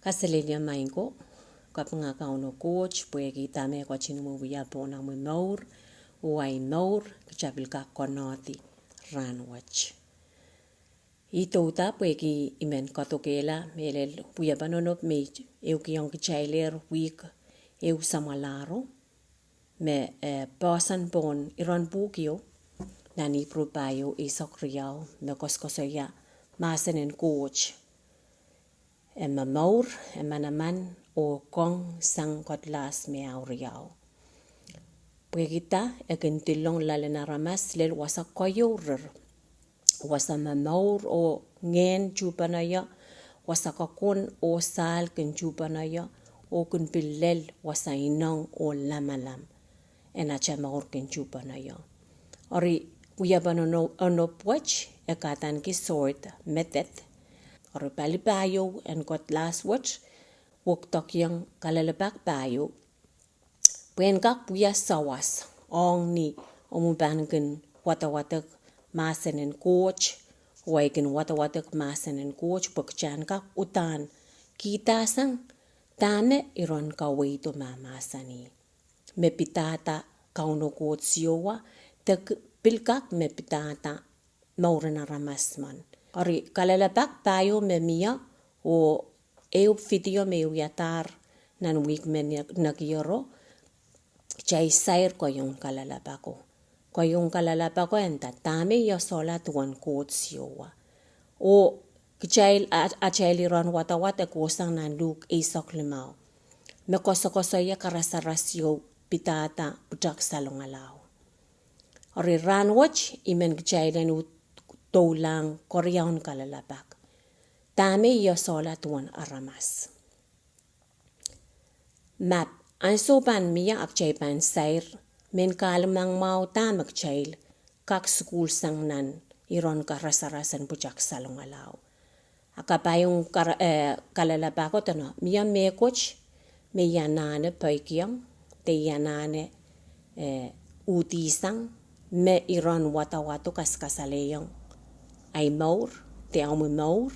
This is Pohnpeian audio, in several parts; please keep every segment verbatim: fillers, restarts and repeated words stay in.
Kaselehlie maing ko, kapinga Kauno Koht pwehki dahme e ketin wiewia pohn omwi mour, oh ahi mour, kita pil kak konehdi rahnwet. I douda pwehki I men kadokehla mehlel wiepen onop me I ehukihong kitailehr wihk ehu samwalahro, me, eh, poahsoan pohn iren pwuhk ieu, nan Ipru pahieu eisek riau, me koasokoasoia mahsen en Koht. E momour, e manaman, oh kong sang kedlahs me au riau. Pwehki dah e kin dilong loalen aramas lel wasa koiourir. Wasa momour oh ngehn tuhpene ie, wasa kakon oh sahl kin tuhpene ie, oh kin pil lel wasa inong oh lamalam. En atail mour kin tuhpene ie. Eri wiepen ono-, onop wet e kadaniki sword, meded. Eri pali pahieu en kedlahs wet, wekdokiong kalelapak pahieu. Pwehn kak wia sawas, ong ni omw pahn kin wadawadek mahsen en Koht, oh ahi kin wadawadek mahsen en Koht, pwe kitail en kak uhdahn kihda sang dahme iren kaweid o mahmahsanih. Me pidada Kauno Koht Siohwa, de k-, pil kak me pidada mouren aramas men. Eri kalelapak pahieu me mie, oh ehu video me I wiadahr nan wihk me ne-, nekiero, kitail sair koahiek en kalelapak o. Koahiek en kalelapak o e nda dahme I esehla duwen Koht Siohwa. Oh kitail a-, atail iren wadawad e kohsang nan Luk eisek limau, me koasokoasoia karasaras ieu pidada pwutak salongalau. Eri rahnwet I men kitail en uhd doulahng keriaun kalelapak. Dahme I esehla duwen aramas. Ma ahnsou pahn mie a kitail pahn sair, mehn kahlemeng mwahu dahme kitail kak sukuhl sang nan iren karasaras en pwutak salongalau. A kapahieu en kar-, eh, kalelapak o dene, mie mehkot me I anahne peikiong, de I anahne, eh, uhdihsang, me iren wadawad o kaskasalehiong ahi mour, de omwi mour.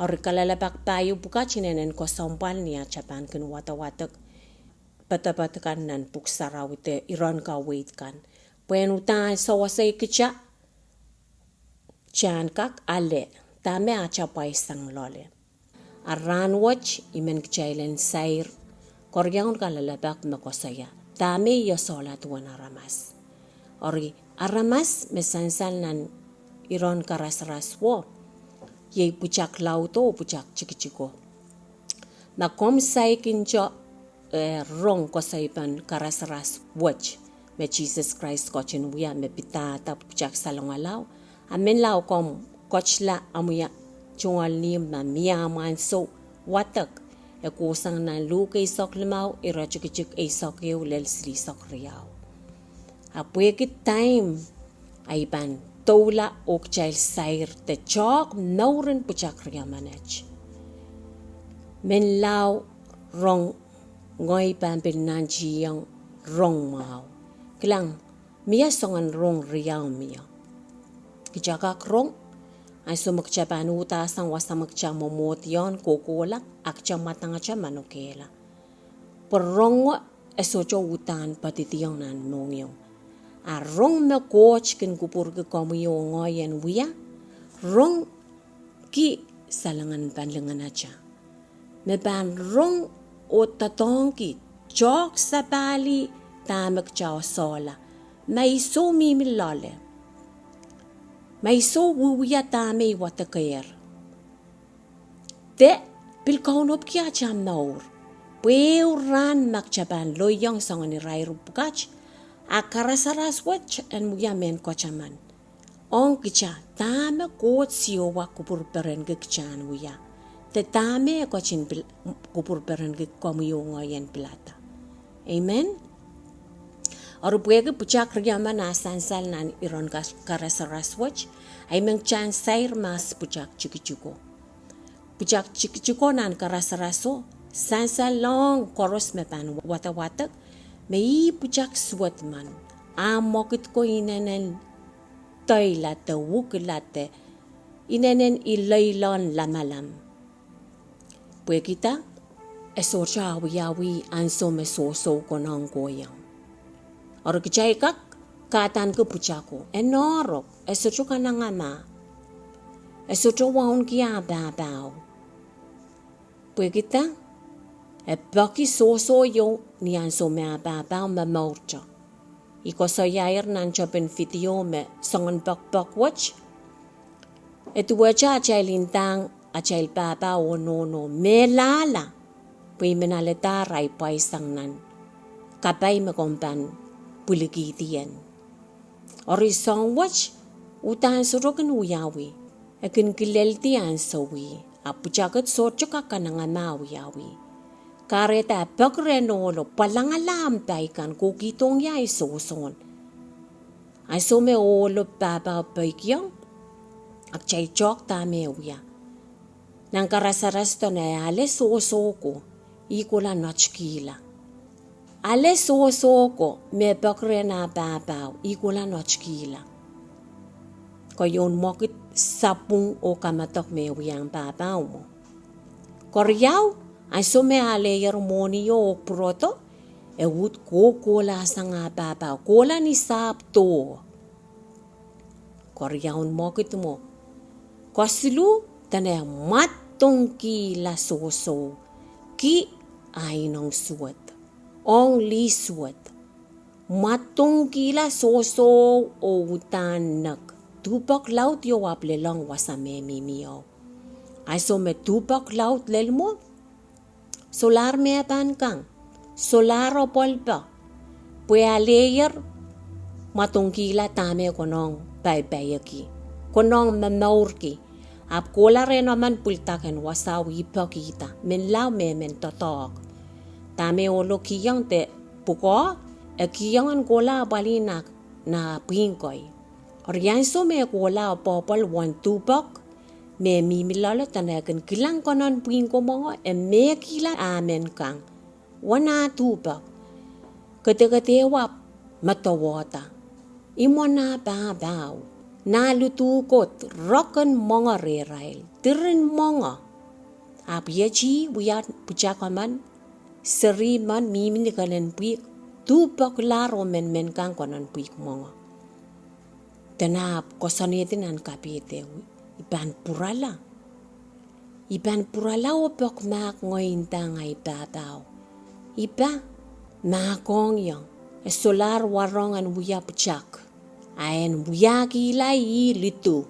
Eri kalelapak pahieu pwukat inenen kesempwal ni atail pahn kin wadawadek poadopoad kan nan Pwuhk Sarawi de iren kaweid kan. Pwehn uhdahn sewese kita, kitail en kak ale dahme atail pwaisang loale. A rahnwet I men kitail en sair keriaun kalelapak me koasoia dahme I esehla duwen aramas. Eri aramas me sansal nan iren karasaras o, iei pwutak laudo, pwutak tikitiko. Ma komw saikinte, eh, rong koasoipen karasaras wet me Sises Krais ketin wia me pidada pwutak salongalau, a menlau komw ketila omw tungoal ni ma mie omw ansou wadek, e kohsang nan Luk eisek limau, iretikitik eisek ehu lel silihsek riau. A pwehki time, ahi pahn doula oh kitail sair de tehk mouren pwutak riemenet. Menlau rong, ngehi pahn pil nantihong rong mwahu. Kilang, mie soangen rong riau mie. Kita kak rong, ansou me kita pahn uhdahsang wasa me kita mwomwohdiong kohkohla, a kita mwadangete manokehla. Pwe rong e sohte uhdahn poadidiong nan mohngiong. A rong me Koht kin kupwurki komwi oh ngehi en wia, rong ki salengen pahn linganahte. Me pahn rong oh doadoahngki, tehk sapahlih dahme kita esehla. Ma I sou mihmi loale. Ma I sou wiewia dahme I wadekehr. De pil kaunopki atail mour. Pwe ehu rahn ma kita pahn loiong soangen irair pwukat, a karasaras wet en wia mehn kataman ong kita dahme Koht Siohwa kupwurperenki kita en wia. De dahme e ketin pil-, kupwurperenki komwi oh ngehi en pilada. Amen. Eri pwehki pwutak riemen a sansal nan iren kas-, karasaras wet, ahi men kita en sair mahs pwutak tikitiko. Pwutak tikitiko nan karasaras o, sansal ong koaros me pahn wadawadek, me ih pwutak suwed men, a mwekid ko inenen doila de wukila de inenen ileilohn lamalam. Pwehki dah? E sohte awiawi ansou me sohso konehng kohieng. Eri kitail kak kahdaneki pwutako, e noahrok, e sohte kanengamah, e sohte wauneki ah pahpao. Pwehki dah? E peki sohso ieu ni ansou me ah pahpao momourte. I koasoiahier nan tepin video me soangen poakpoak wet, e duwehte atail ndahng atail pahpao oh nohno mehlahla, pwe I men aledahr ahi pwaisang nan kapai me komw pahn pwilikihdi en. Eri soahng wet, uhdahn sohte kin wiawi, e kin kileldi ansou ih, ahpw pwutak et sohte kak kanengamah wiawi. Kahrehda e peki rehn ohlo, pwalangala omw pai kan, ke kihdohng ie ahi sohso. Ansou me ohlo pahpao peikiong, a kitail tehk dahme e wia. Nan karasaras dene e ale sohso ko, ih kohla notkihla. Ale sohso ko me peki rehn ah pahpao, ih kohla notkihla. Keieun mwekid sapwung oh kamedek me wiahiong pahpao mwo. Keriau, ansou me e aleier mwohni oh pwurodo, e uhd kohkohlahsang ah pahpao, kohla ni sahpw doh. Keriaun mwekid mwo. Kesiluh, dene e mwadongkihla sohso, ki, a ineng suwed, ong lih suwed. Mwadongkihla sohso oh uhdahn nek. Duhpek laud ieu ahpw lelohng wasa me mihmi oh. Ansou me duhpek laud lel mwo, solahr me e pahn kang, solahr apwalpa, pwe e aleier mwadongkihla dahme konehng paipaieki, konehng momourki. Ahpw kohla rehn emen pwildek en wasao, I pekihda, menlau me men doadoahk. Dahme ohlo kihong de pwukoa, e kihong en kohla apwalih nah, nah pwihn kei. Eri ansou me e kohla apwapwal uwen duhpek me mihmi loale, dene e kin kilang konehng pwihn ko mwoange, e mehkihla ah men kang. Uwen ah duhpek, kedekedewe ahpw medewehda, imwen ah pahpao, nah lidu ko, reken mwoange rehrail, diren mwoange. Ahpw iet ih wia pwutak emen, seri men mihmi ni kelen pwihk, duhpekulahr oh men men kang konehng pwihk mwoange. Dene ahpw koasoanehdi nan kapehde, I pahn pwurala. I pahn pwurala oh peki mahk ngehi ndahng ahi pahpao. I pahn mahkohng, e solahr warohng en wia pwutak. A en wiahkihla ih lidu,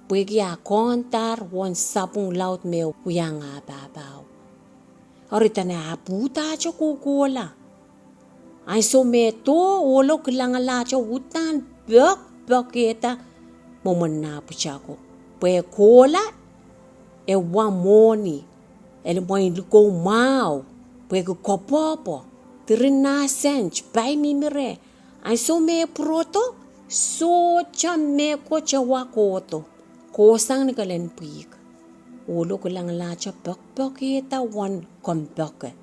pwehki a kohndahr uwen sapwung laud me wiahiong ah pahpao. Eri dene ahpw uhdahte kohkohla. Ansou me doh, ohlo kilangalahte uhdahn pekpekehda mwomwen nah pwutako. Pwe kohla, e wa mwohni, e limwein likou mwahu, pwehki kopwohpwo, diren nah sent, pai mihmi reh. Ansou me pwurodo, sohte mehkot e wa kohdo, kohsang ni kelen pwihk. Ohlo kilangalahte pekpekehda uwen kompoake.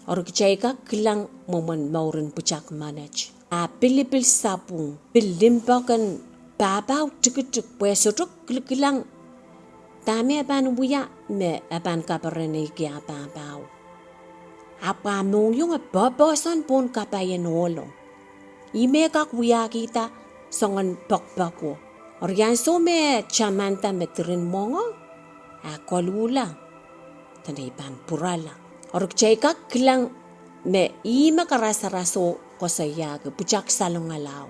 Eri kitail kak kilang mwomwen mouren pwutak menet. A pilipil sapwung, pil limpoak en pahpao tikitik pwe e sohte kilikilang dahme e pahn wia me e pahn kapereneiki ah pahpao. Ahpw ah mohngiong e popohson pohn kapai en ohlo. Ih me kak wiahkihda soangen poakpoako. Eri ansou me tamanda me diren mwoange, a koluhla, dene I pahn pwurala. Eri kitail kak kilang me ih me karasaraso koasoiahki pwutak salongalao.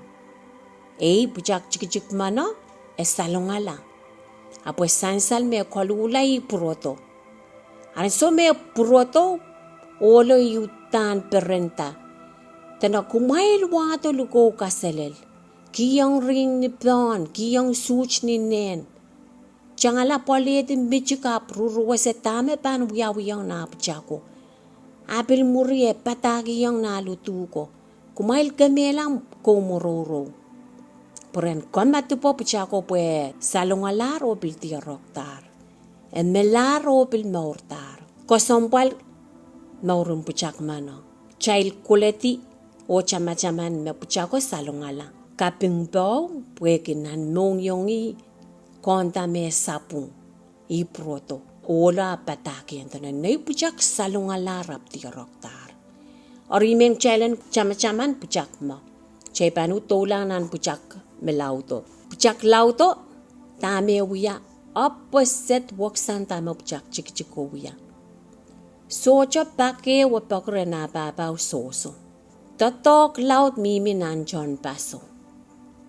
Ei, pwutak tikitik meno, e salongala. Ahpw e sansal me koluhla ih pwurodo. Ansou me pwurodo, ohlo ih uhdahn perenda, dene kumwail wahdo likou kaselel. Kihong ring ni pehn, kihong suht ni nehn. Tangala pwoalehdi mitik ahpw ruruwese dahme pahn wiawiong nah pwutako. A pil mwuri e padahkihong nah lidu ko. Kumwail kemehla kou mourouro. Pwe ren komw dipo pwutako pwe salongalahr oh pil diarokdahr. E melahr oh pil mourdahr. Kesempwal mouren pwutak meno. Kitail koledi oh tamataman me pwutako salongala. Kaping powe pwehki nan mohngiong ih kohnda me sapwung, ih pwurodo. ohlo ahpw padahkihong dene nei pwutak salongalahr ahpw diarokdahr. Eri I men kitail en tamataman pwutak mwo, kitail pahn uhd doulahng nan pwutak me laudo. Pwutak laudo, dahme wia, opposite, weksang dahme pwutak tikitiko wia. Sohte pak ehu e poaker en ah pahpao sohso. Doadoahk laud mihmi nan tehnpaso.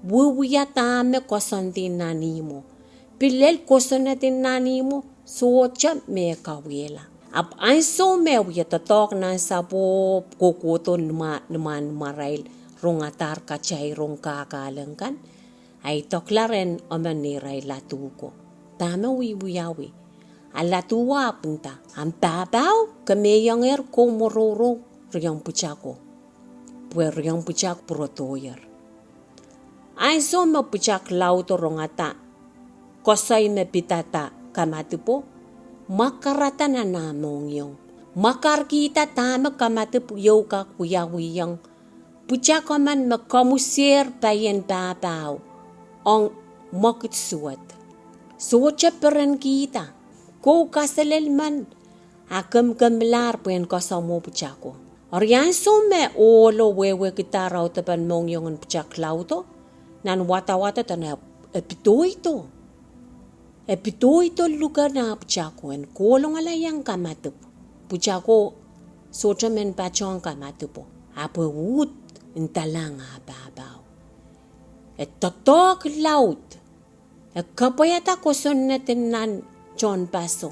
Wiewia dahme koasoandi nan ihmwo. Pil lel kosonned nan ihmwo, sohte me kawiehla. Ahpw ansou me wia doadoahk nan sapwopw, kohkohdo nimwa-, nimwa-, nimwarail rongadahr katairong kahkahleng kan, a I dokilahr en emen neirail laduko. Dahme wiewiawi? A laduo ahpw nda, ahmw pahpao kemehiongehr kou mourouro riomw pwutako, pwe riomw pwutak pwurodohier. Ansou me pwutak laudo rongada koasoi me pidada kamadipo, mwakarada nan ah mohngiong. Mwakarkihda dahme kamadipw ieu kak wiawihong. Pwutak emen me komwisehr paien pahpao ong mwekid suwed. Sohte perenkihda. Kou kaselel men, a kemkemlahr pwehn koasoamwo pwutako. Eri ansou me ohlo wehwehkidahr audepen mohngiong en pwutak laudo, nan wadawado dene e pidoido. E pidoido luke nah pwutako en kohlongala iang kamadipw. Pwutako sohte men patohng kamadipo. Ahpw e uhd ndalahng ah pahpao. E doadoahk laud. E kapwaiada kosonned nan tehnpaso.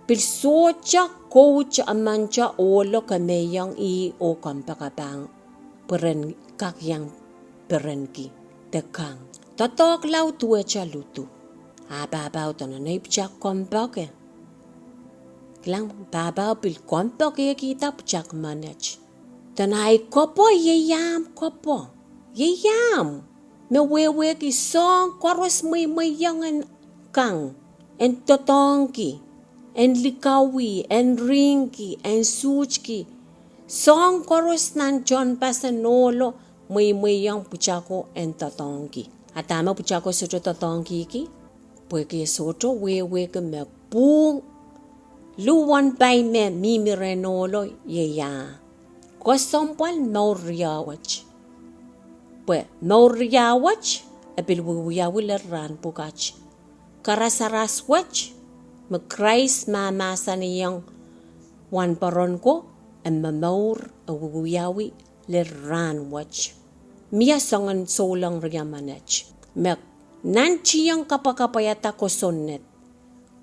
Pil sohte kout emante ohlo kemehiongi oh kompoakepahng pwe ren kak iang perenki de kang. Doadoahk laud duwehte ludu. Ah pahpao dene nei pwutak kompoake. Kilang, pahpao pil kompoakehkihda pwutak menet. Dene ahi kopwo iei ahmw kopwo. Iei ahmw. Me wehwehki soahng koaros mweimweiong en kang, en doadoahngki, en likawih, en rihngki, en suhtki. Soahng koaros nan tehnpas en ohlo mweimweiong pwutako en doadoahngki. A dahme pwutako sohte doadoahngkihki? Pwehki e sohte wehwehki me pwuhng luhn wahnpoaron me mihmi rehn ohlo iei ah kesempwal mour riau wet. Pwe mour riau wet e pil wiewiawi lel rahn pwukat. Karasaras wet me Krais mahmahsanihong wahnpoaron ko, e momour, e wiewiawi lel rahn wet. Mie soangen souleng rie menet me nantihong kapwakapwaiada kosonned,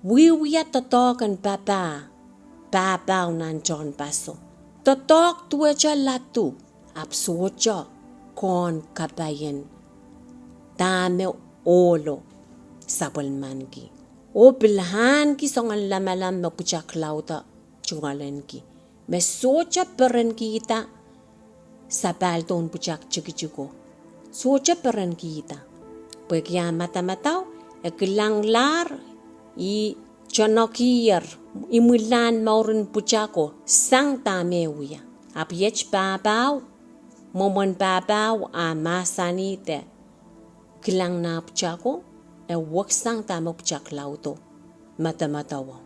wiewia doadoahk en papah, pahpao nan tehnpaso. Doadoahk duwehte ladu, ahpw sohte kohn kapaien dahme ohlo sapwellimanki. Oh pil ahneki soangen lamalam me pwutak laudo tungoalenki, me sohte perenkihda sapahl dohn pwutak tikitiko. Sohte perenkihda. Pwehki ah madamadau, e kilanglahr, e tonokier imwilahn mouren pwutako sang dahme wia. Ahpw iet pahpao, mwomwen pahpao, a mahsanih de kilang nah pwutako, e weksang dahme pwutak laudo madamadau.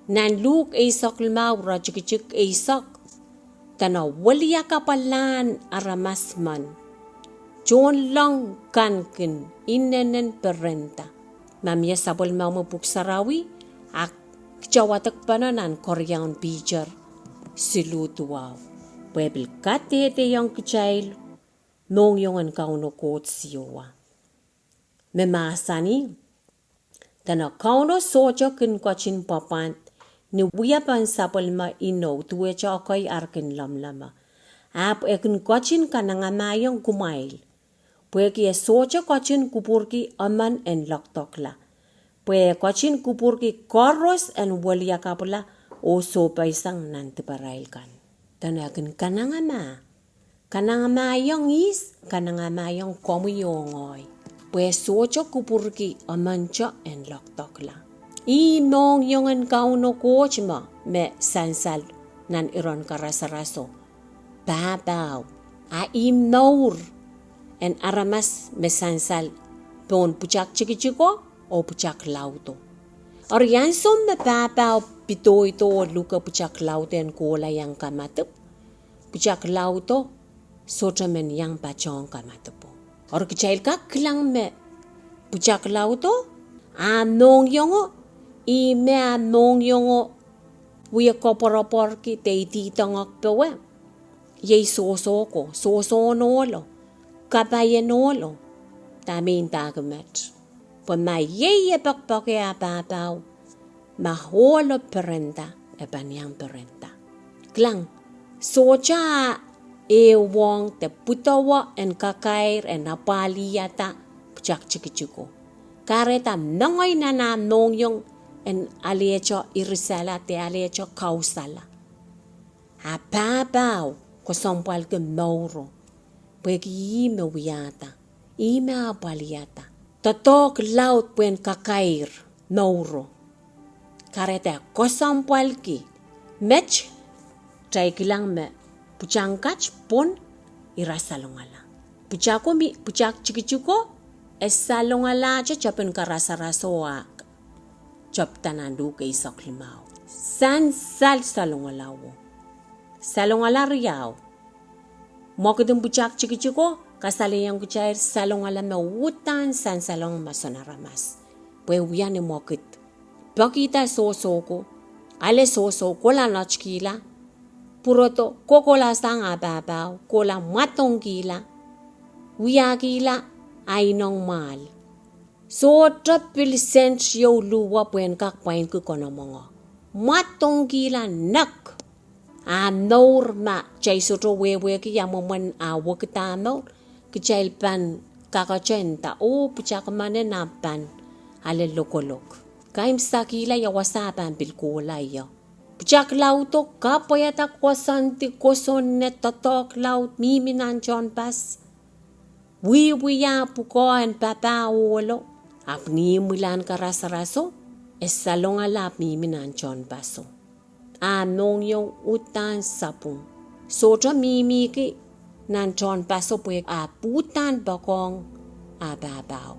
Nan Luk eisek limau, iretikitik eisek, dene weliakapwalahn aramas men, tohnleng kan kin inenen perenda. Ma mie sapwellime omwi pwuhk sarawi, a kitail wadekpene nan keriaun Piter siluh duwau. Pwe pil kadehdehiong kitail mohngiong en Kauno Koht Siohwa me mahsanih, dene Kauno sohte kin ketin pwapwand ni wiepen sapwellime inou duwehte ekei ar kin lomwlomwe. Ahpw e kin ketin kanengamahiong kumwail. Pwehki e sohte ketin kupwurki emen en lokdokla. Pwe e ketin kupwurki koaros en weliakapwala oh sohpeisang nan diparail kan. Dene e kin kanengama. Kanengamahiong ihs? Kanengamahiong komwi oh ngehi. Pwe e sohte kupwurki emente en lokdokla. Ih mohngiong en Kauno Koht me, me sansal nan iren karasaraso. Pahpao. A ih mour en aramas me sansal pohn pwutak tikitiko oh pwutak laudo. Eri ansou me pahpao pedoido oh luke pwutak laudo en kohla iang kamadipw, pwutak laudo sohte men iang patohng kamadipwo. Eri kitail kak kilang me pwutak laudo, ah mohngiong, ihme ah mohngiong wie koapworopworki de ididongok powe, iei sohso ko, sohsohn ohlo, kapaien ohlo, dahme I ndahki met. Pwe ma iei e poakpoake ah pahpao, ma ohlo perenda, e pahn iang perenda. Kilang, sohte ah ehuong de pwudowe en kakair en apwalihada pwutak tikitiko. Kahrehda mengei nan ah mohngiong en alehte irisala de alehte kausala. Ah pahpao kesempwalki mouro, pwehki ih me wiahda, ih me apwalihada doadoahk laud pwehn kakair mouro. Kahrehda kesempwalki met, kitail kilang me pwutak kat pwon ira salongala. Pwutak, pwutak tikitiko, e salongalahte tepin karasaraso ah tepda nan Luk eisek limau. Sansal salongalawo. Salongala riau. Mwekid en pwutak tikitiko kasalehiong kitail salongala me uhdahn sansalong mahsen aramas. Pwe wia ni mwekid. Poakihda sohso ko, ale sohso kohla notkihla, pwurodo, kohkohla sang ah pahpao, kohla mwadongkihla, wiahkihla, ah inong mwahl. Sohte pil sent ieu luhwe pwehn kak pwainki konomwongo. Mwadongkihla nek. Ah mour ma kitail sohte wehwehki ia mwomwen ah wekid ah mour, kitail pahn kakete nda oh pwutak emen ahpw pahn ale lokolok. Kaimwisekihla ia wasa pahn pil kohla io. Pwutak laudo kapwaiada koasoandi, kosonne, doadoahk laud, mihmi nan tehnpas, wiewia pwukoa en papah ohlo, ahpw ni imwilahn karasaraso, e salongala ahpw mihmi nan tehnpaso. Ah mohngiong uhdahn sapwung. Sohte mihmihki nan tehnpaso pwe ahpw uhdahn poakohng ah pahpao.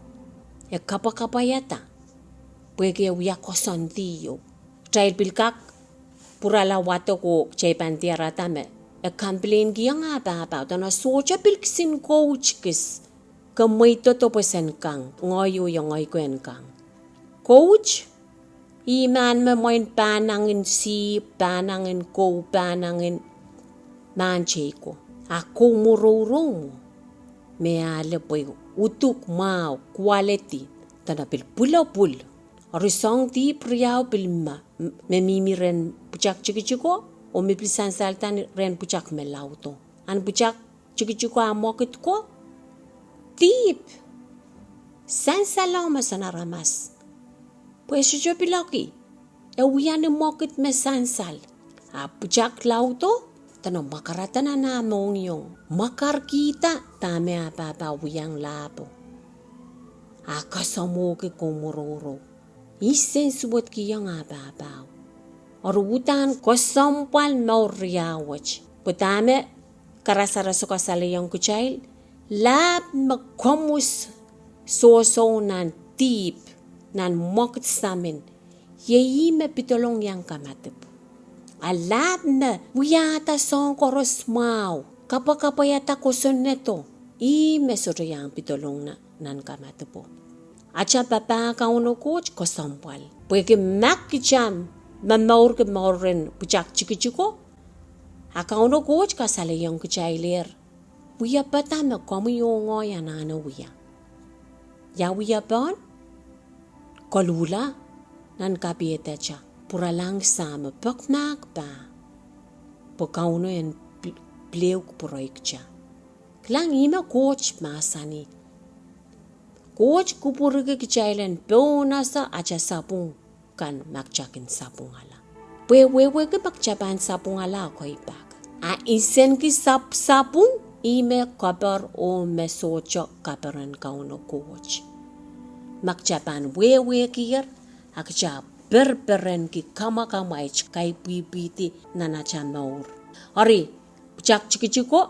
E kapwakapwaiada pwehki e wia koasoandi ieu. Kitail pil kak pwurala wadek oh kitail pahn diarada me e complain kihong ah pahpao, dene sohte pil kisin kout kis, ke mweidodo pwe sen kang, ngehi oh iengehiko en kang. Kout, ih mahn me mwein pahnangin sihpw, pahnangin kou, pahnangin mahn teiko. Ah kou mworouroumwo me ale pwe uduk, mwahu, quality, dene pil pwulopwul. Eri soahng dihp riau pil me, me mihmi rehn pwutak tikitiko, oh me pil sansalda rehn pwutak me laudo. Ahn pwutak tikitiko ah mwekid ko, dihp, sansalohng mahsen aramas. Pwe sohte piloki, e wia ni mwekid me sansal. Ahpw pwutak laudo, dene mwakarada nan ah mohngiong, mwakarkihda dahme ah pahpao wiahiong lahpo. Ah kasamwohki kou mworourou. Insensuwedkihong ah pahpao. Eri uhdahn kesempwal mour riau wet. Pwe dahme karasaraso kasalehiong kitail, lahp me komwi sohsohu nan dihp, nan mwekid samin, iei ih me pedolong iang kamadipw. A lahp me wiahda soahng koaros mwahu, kapwakapwaiada kosonnedo, ih me sohte iang pedolong nan, nan kamadipwo. Atail papah Kauno Koht kesempwal. Pwehki ma kitail momourki mour en pwutak tikitiko, a Kauno Koht kasalehiong kitailehr, wiepe da me komwi oh ngehi anahne wia. Ia wiepen? Koluhla nan kapehdatail, pwuralahng Sahmo, peki mahk pah, pwe Kauno en pil-, pilehu kupwureikitail. Kilang, ih me Koht mahsanih. Koht kupwurki kitail en pohnese atail sapwung kan ma kitail kin sapwungala. Pwe wehwehki ma kitail pahn sapwungala ekei pak. A insenki sap-, sapwung, ih me kaper oh me sohte kaperen Kauno Koht. Ma kitail pahn wehwehkier, a kitail perperenki kamwakamwait kaipwipwidi nan atail mour. Eri, pwutak tikitiko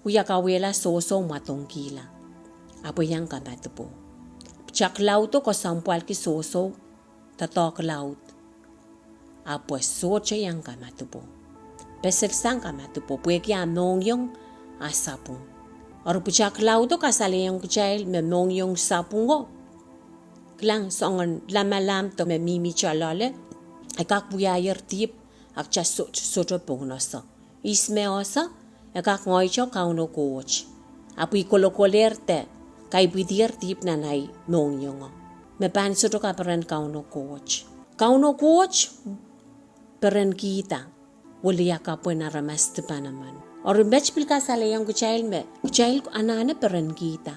wia kauwehla sohso mwadongkihla. Ahpw iang kamadipwo. Pwutak laudo kesempwalki sohso doadoahk laud. Ahpw e sohte iang kamadipo. Peselsang kamadipo pwehki ah mohngiong ah sapwung. Eri pwutak laudo kasalehiong kitail me mohngiong sapwungo, kilang, soangen lamalam de me mihmihte loale, e kak wiahier dihp, a kitail soh-, sohte pounoso. Ihs me oso? E kak ngoahiong Kauno Koht. Ahpw e kolokolehr de kaipwidier dihp nan ei mohngiong, me pahn sohte kaperen Kauno Koht. Kauno Koht perenkihda wiliakapwen aramas dipan emen. Eri met pil kasalehiong kitail me kitail anahne perenkihda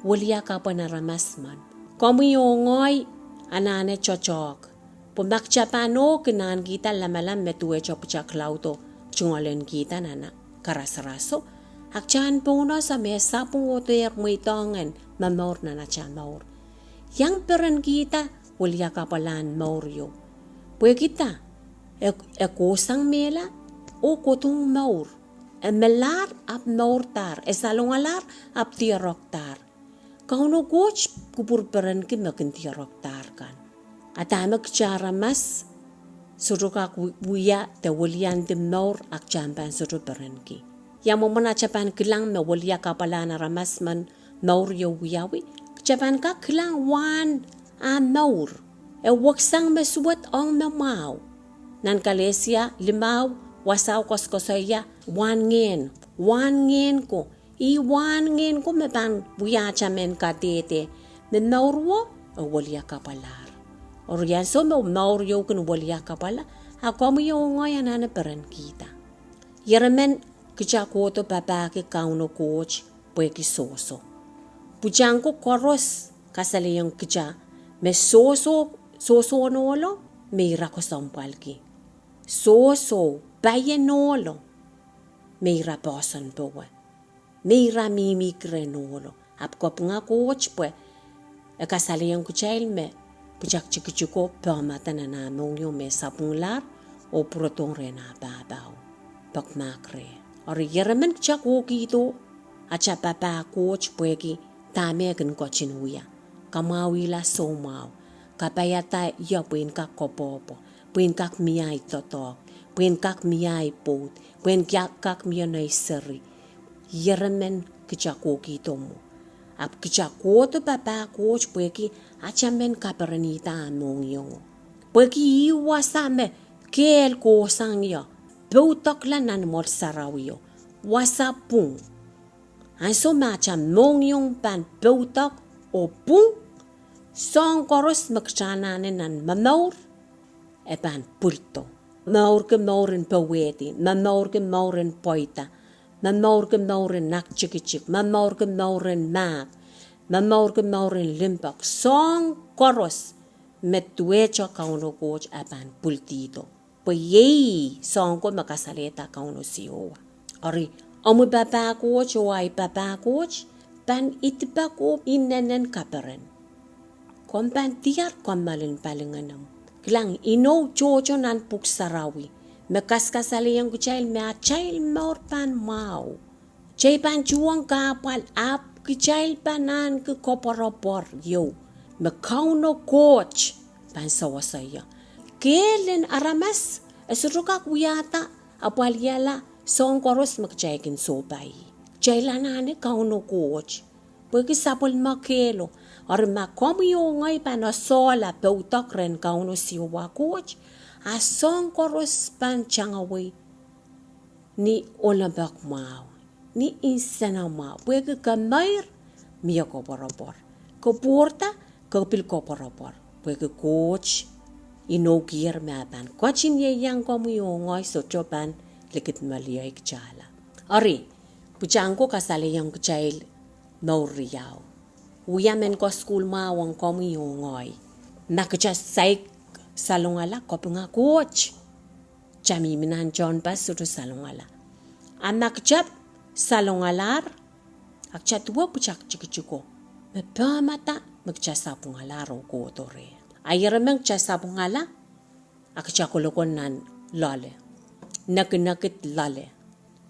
wiliakapwen aramas men. Komwi oh ngehi anahne toatoahk. Pwe ma kitail pahn oh kihnankihda lamalam me duwehte pwutak laudo tungoal en kihda nan karasaraso, a kitail en pounoso me sapwung oh dehr mweidohng en momour nan atail mour. Iang perenkihda wiliakapwalahn mour ieu. Pwehki dah? E, e kohsang mehla oh kohdohng mour. E melahr ahpw mourdahr, e salongalahr ahpw dierokdahr. Kauno Koht kupwur perenki me kin dierokdahr kan. A dahme kitail aramas sohte kak wi-, wia de wiliandi mour a kitail pahn sohte perenki. Ia mwomwen atail pahn kilang me wiliakapwalahn aramas men mour ieu wiawi? Kitail pahn kak kilang wahn ah mour. E weksang me suwed ong me mwahu. Nan Kalesia limau, wasao koasokoasoia wahn ngehn, wahn ngehn ko. Ih wahn ngehn ko me pahn wia atail mehn kadehde, me mour wet e wiliakapwalahr. Eri ansou me mour ieu kin wiliakapwala, a komwi oh ngehi anahne perenkihda. Ieremen kitail kohdo papahki Kauno Koht pwehki sohso. Pwutak ko koaros kasalehiong kitail me sohso, sohsohn ohlo me ira kesempwalki. Sohso, paien ohlo me ira poahsoan powe, me ira mihmi rehn ohlo. Ahpw kapinga Koht pwe e kasalehiong kitail me pwutak tikitiko pehmada nan ah mohngiong me sapwungalahr oh pwurodohng rehn ah pahpao, pekmahk reh. Eri ieremen kitail kohkihdo atail papah Koht pwehki dahme e kin ketin wia. Kamwahwihla soumwahu. Kapaiada ie pwe en kak koapwoapwo, pwe en kak mie ahi doadoahk, pwe en kak mie ahi pwoud, pwe en kak, kak mie nei seri. Ieremen kitail kohkihdo mwo. Ahpw kitail kohdo papah Koht pwehki atail men kaperenihda ah mohngiongo. Pwehki ih wasa me kehl kohsang ie, poudokla nan mwoahl sarawio, wasa pwung. Ansou me atail mohngiong pahn poudok oh pwung, soahng koaros me kitail anahne nan momour, e pahn pwilido. Momourki mour en powehdi, momourki mour en pweida, momourki mour en aktikitik, momourki mour en mahk, momourki mour en limpoak, soahng koaros me duwehte Kauno Koht e pahn pwilidihdo. Pwe iei soahng ko me kasalehda Kauno Siohwa. Eri, omwi papah Koht oh ahi papah Koht pahn idipek oh inenen kaperen. Komw pahn diar kommoal en palingenomw. Kilang, inou tohto nan pwuhk sarawi me kaskasalehiong kitail me atail mour pahn mwahu. Kitail pahn tuhwong kahpwal ahpw kitail pahn ahneki koapworopwor ieu me Kauno Koht pahn sewese ie. Kehl en aramas e sohte kak wiahda apwaliala soahng koaros me kitail kin sohpai. Kitail anahne Kauno Koht pwehki sapwellime kehlo. Eri ma komwi oh ngehi pahn esehla poudok rehn Kauno Siohwa Koht, a soahng koaros pahn tangawei ni onopoak mwahu, ni insenamwahu, pwehki kemeir mie koapworopwor. Ke pwourda, ke pil koapworopwor pwehki Koht inoukier me e pahn ketin ieiang komwi oh ngehi sohte pahn likidmeliei kitailla. Eri, pwutak ko kasalehiong kitail mour riau. Wia mehn kasukuhl mwahu ong komwi oh ngehi. Ma kitail saik salongala, kapinga Koht, kitail mihmi nan tehnpas sohte salongala. A ma kitail salongalahr, a kitail duwe pwutak tikitiko me pahmada me kitail sapwungalahr oh kohdo reh. A ieremen kitail sapwungala, a kitail kolokol nan loale, nekinekid loale.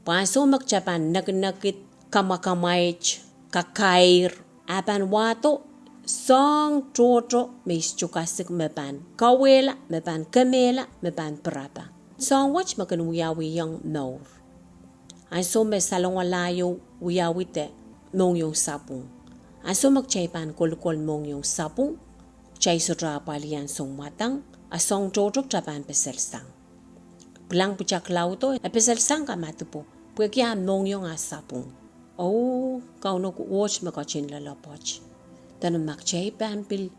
Pwe ansou me kitail pahn nekinekid kamwakamwait, kakair, a pahn wahdo soahng tohto me I sohte kasik me pahn kauwehla, me pahn kemehla, me pahn pirapa. Soahng wet me kin wiawihong mour. Ansou me salongala ieu wiawihda mohngiong sapwung. Ansou me kitail pahn kolokol mohngiong sapwung, kitail sohte apwalih ansou mwadang, a soahng tohto kitail pahn peselsang. Kilang pwutak laudo, e peselsang kamadipw, pwehki ah mohngiong ah sapwung. Oh, Kauno Koht me ketin loalopwoat. Dene ma kitail pahn pil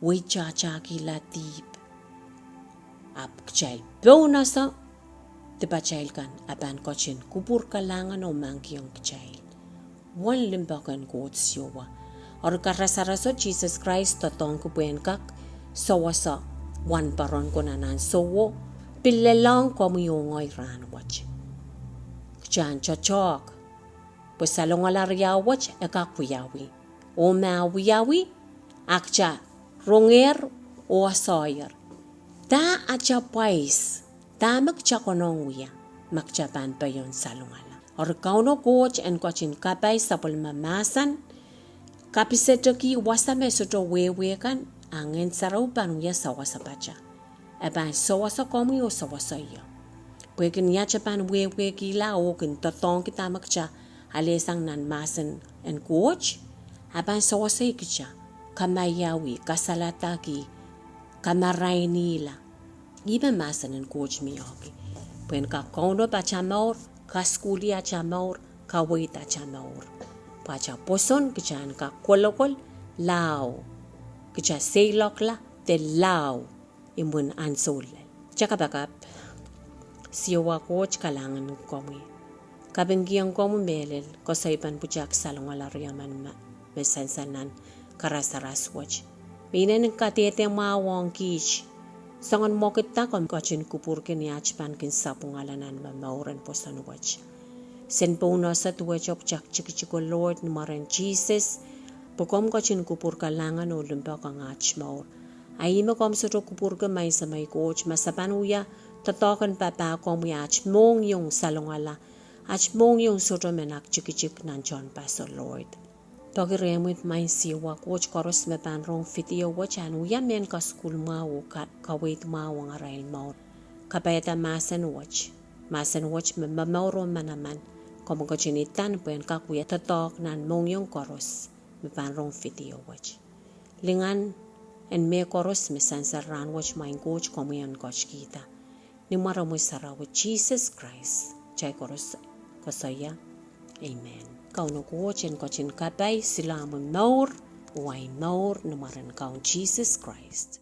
weitahtahkihla dihp, ahpw kitail pohnese, dipatail kan e pahn ketin kupwur kalahngan oh mahkihong kitail uwen limpoak en Koht Siohwa. Eri karasaraso Sises Krais doadoahngki pwehn kak sewese wahnpoaron ko nan ansouo, pil lelohng komwi oh ngehi rahnwet. Kitail en doadoahk pwe salongala riau wet e kak wiawi. Oh ma wiawi, a kitail rongehr oh asohier, dah atail pwais, dahme kitail konehng wia ma kitail pahn pein salongala. Eri Kauno Koht en ketin kapai sapwellime mahsen, kapisedekih wasa me sohte wehwe kan, a Ngehn Sarawi pahn wia sewese pahtou. E pahn sewese komwi oh sewese ie. Pwehki ni atail pahn wehwehkihla oh kin doadoahngki dahme kitail alehsang nan mahsen en Koht, a pahn sewese kitail, kamaiauih, kasaledekih, kamarainihla. Ihme mahsen en Koht mihmi. Pwehn kak kaunopada atail mour, kasukuhlih atail mour, kaweid atail mour. Pwe atail pwoson kitail en kak kolokol, lao, kitail seiloakla, de lao, imwin ansou lel. Kitail kapakap. Siohwa Koht, kalahngan komwi. Kapingkihong komwi mehlel koasoiepen pwutak salongala riemen me, me sansal nan karasaras wet, me inenen kadehde mwahu ong kiht. Soangen mwekid da komw ketin kupwurki ni atail pahn kin sapwungala nan momour en pwoson wet. Sen pohnese duwehte pwutak tikitiko Lord ni mwaren Sises, pwe komw ketin kupwur kalahngan oh limpoak ong atail mour. A ihme komw sohte kupwurki, Maing Semei Koht, ma se pahn wia doadoahk en papah komwi, atail mohngiong salongala, atail mohngiong sohte men kak tikitik nan tehnpaso Lord. Peki rehmw Maing Siohwa Koht, koaros me pahn rong video wet en wia mehn kasukuhl mwahu oh ka, kaweid mwahu ong arail mour. Kapaiada mahsen wet, mahsen wet me momour oh manaman, komw ketin idahn pwehn kak wia doadoahk nan mohngiong koaros me pahn rong video wet. Lingan en mehkoaros me sansal rahnwet Maing Koht, komwi en ketikihda. Ni mwaromwi sarawi Sises Krais, kitail koaros koasoia, Amen. Kauno Koht en ketin kapai silahr omwi mour, oh ahi mour, ni mwaren Kaun Sises Krais.